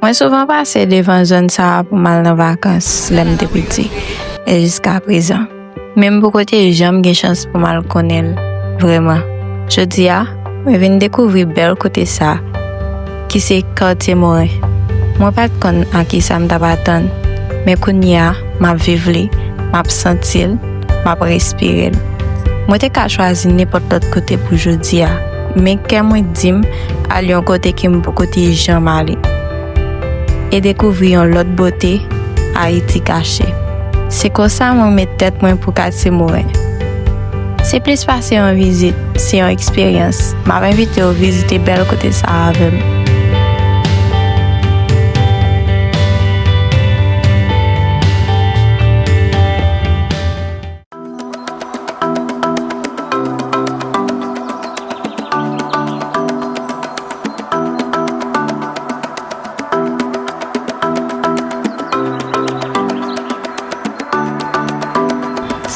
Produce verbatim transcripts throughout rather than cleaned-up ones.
Mwen souvan pase devan zòn sa a pou m al nan vakans lè m te piti, e jiskaprezan. Men m poko te janm gen chans pou m al konnen l vrèman. Jodi a, mwen vin dekouvri bèl kote sa a, ki se Katye Moren. Mwen pa t konn a kisa m t ap atann, men kounye a, m ap viv li, m ap santi l, m ap respire l. Mwen te ka chwazi nenpòt lòt kote pou jodi a, men kè mwen di m al yon kote ke m poko te janm ale e dekouvri yon lòt bote Ayiti kache. Se konsa mwen met tèt mwen pou Katye Moren. Se plis pase yon vizit, se yon eksperyans. M ap envite w vizite bèl kote sa a avè m.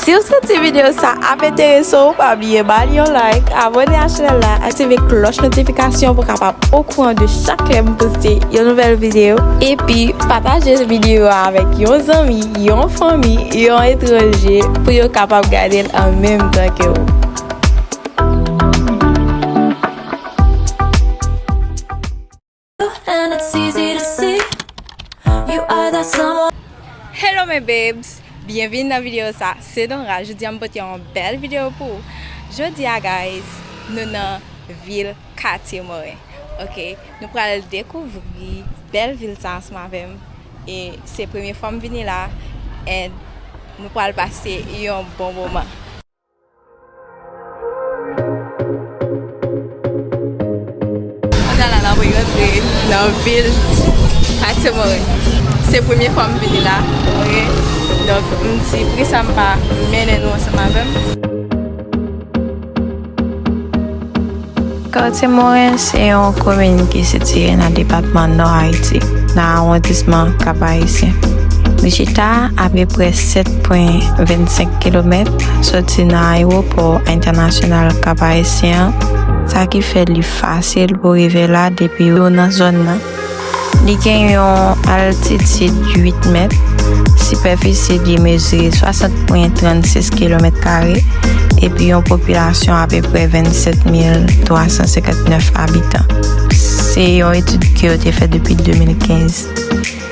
Si w santi videyo sa ap enterese w, pa bliye ba l yon like, abòne a chanèl la, aktive klòch notifikasyon pou w kapab okouran de chak lè m poste yon nouvèl videyo. Epi, pataje videyo a avèk yon zanmi, yon fanmi, yon etranje pou yo kapab gade l an menm tan ke w. And it's easy to see you are that someone. Hello mes babes, byenvini nan videyo sa. Se Donra, jodi a m pote yon bèl videyo pou ou. Jodi a guys, nou nan vil Katye Moren. Ok, nou pral dekouvri bèl vil sa ansanm avè m. E se premye fwa m vini la, and nou pral pase yon bon moman. Kounye a la, n ap rantre nan vil Katye Moren. Se premye fwa m vini la, ok? Donk, m di, poukisa m pa mennen nou ansanm avè m? Katye Moren se yon komin ki sitiye nan depatman Nò Ayiti, nan awondisman Kap Ayisyen. Li chita apeprè sèt pwen vennsenk kilomèt soti nan ayewopò entènasyonal Kap Ayisyen an, sa ki fè li fasil pou rive la depi ou nan zòn nan. Li gen yon altitid uit mèt, sipèfisi li mezire swasant pwen trannsis kilomèt kare, epi yon popilasyon apeprè vennsèt mil twa san senkantnèf abitan. Se yon etid ke yo te fè depi de mil kenz.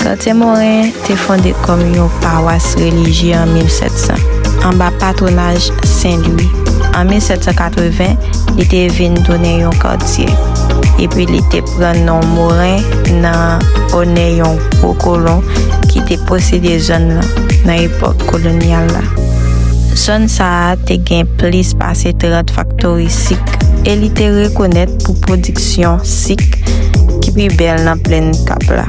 Katye Moren te fonde kòm yon pawas relijye an mil sèt san, anba patwonaj Sen Lwi. An mil sèt san katreven, li te vin tounen yon katye, epi li te pran non Moren nan onè yon gwo kolon ki te posede zòn nan nan epòk kolonyal la. Zòn sa a te gen plis pase trant faktori sik, e li te rekonèt pou pwodiksyon sik ki pi bèl nan plèn Kap la.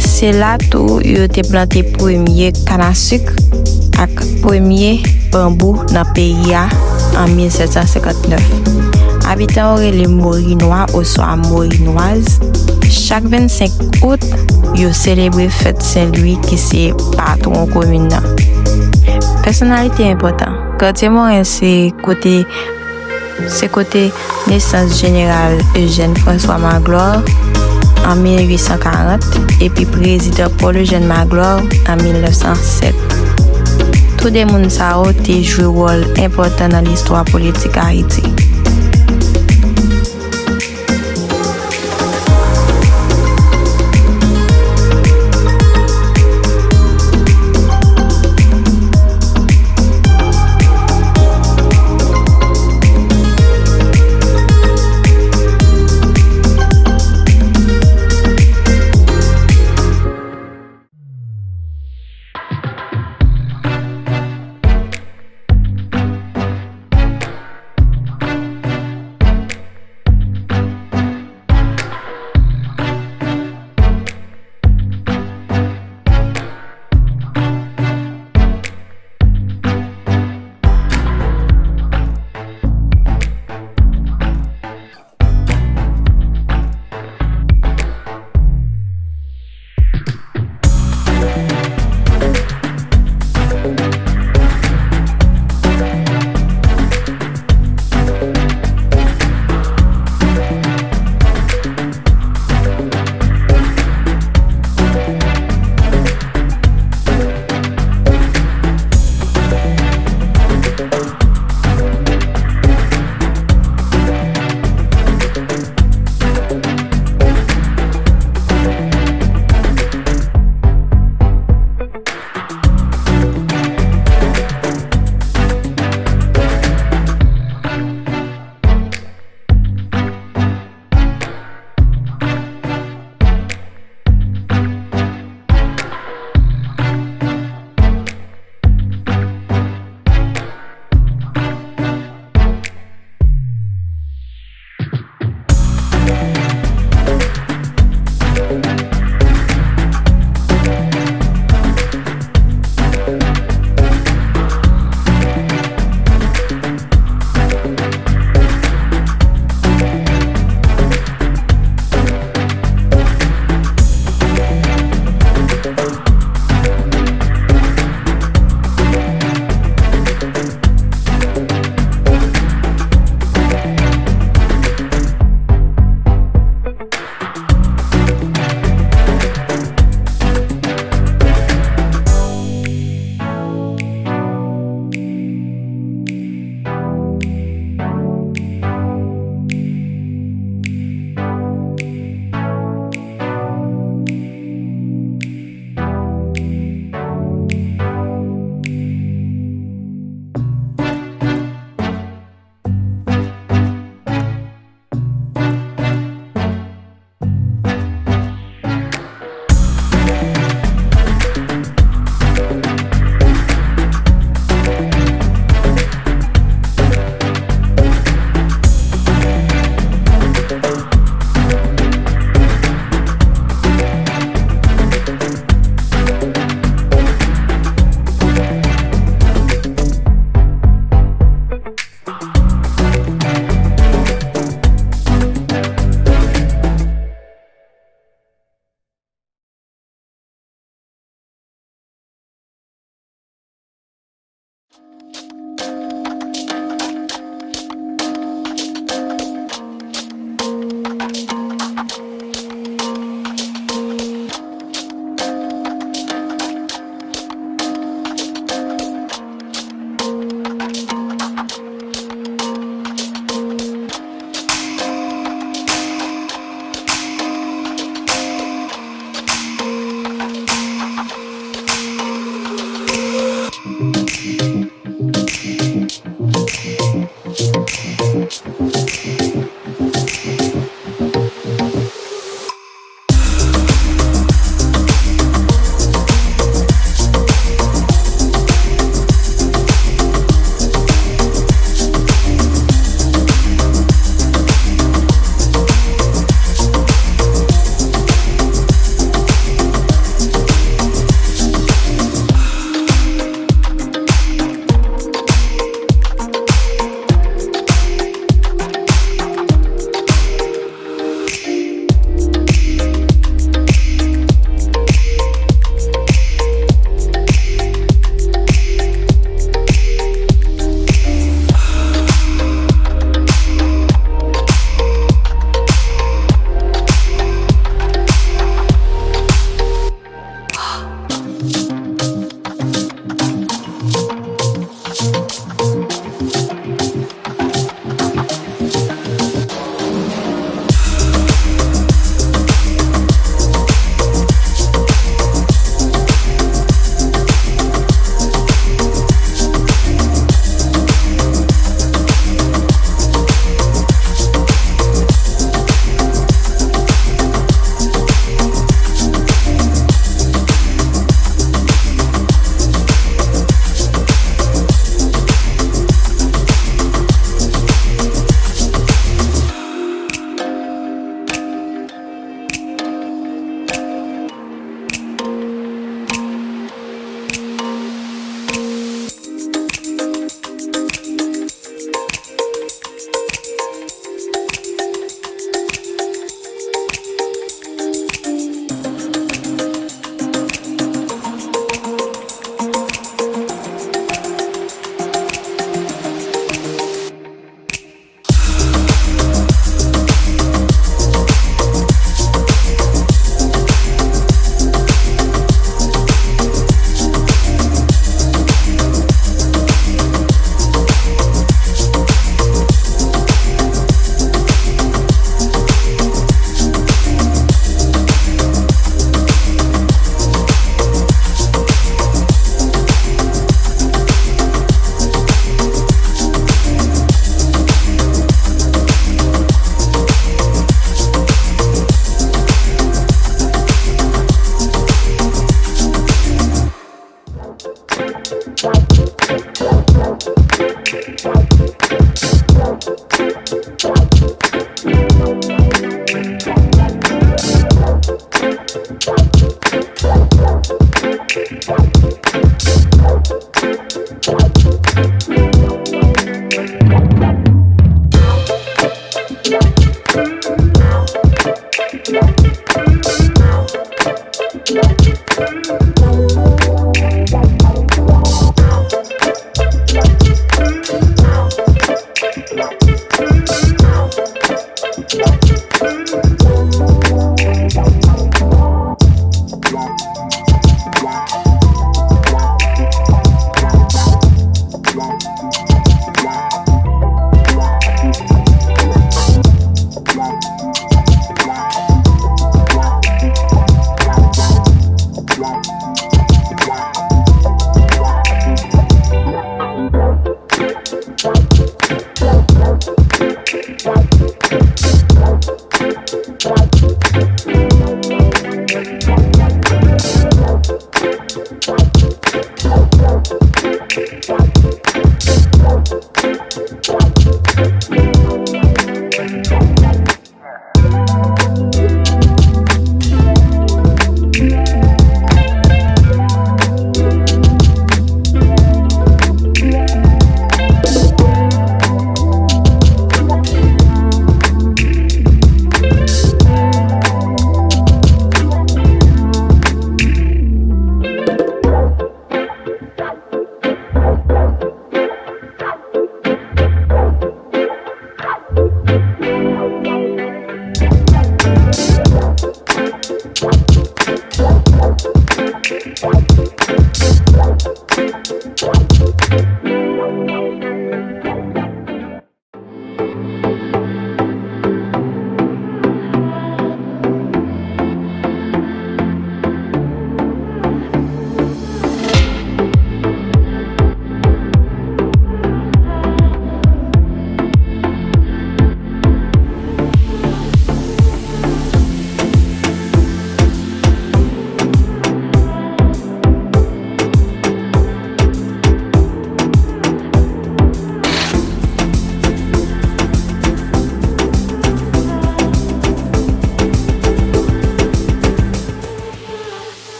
Se la tou yo te plante premye kanasik ak premye banbou nan peyi a an mil sèt san senkantnèf. Abitan yo rele Morinwa oswa Morinwaz. Chak vennsenk out, yo selebre fèt Sen Lwi ki se patwon komin nan. Pèsonalite enpòtan. Katye Moren se kote Se kote nesans Jeneral Eugène François Magloire an mil uit san karant epi Prezidan Paul Eugène Magloire an mil nèf san sèt. Tou de moun sa yo te jwe wòl enpòtan nan listwa politik Ayiti.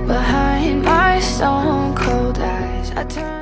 Behind my stone cold eyes, I turn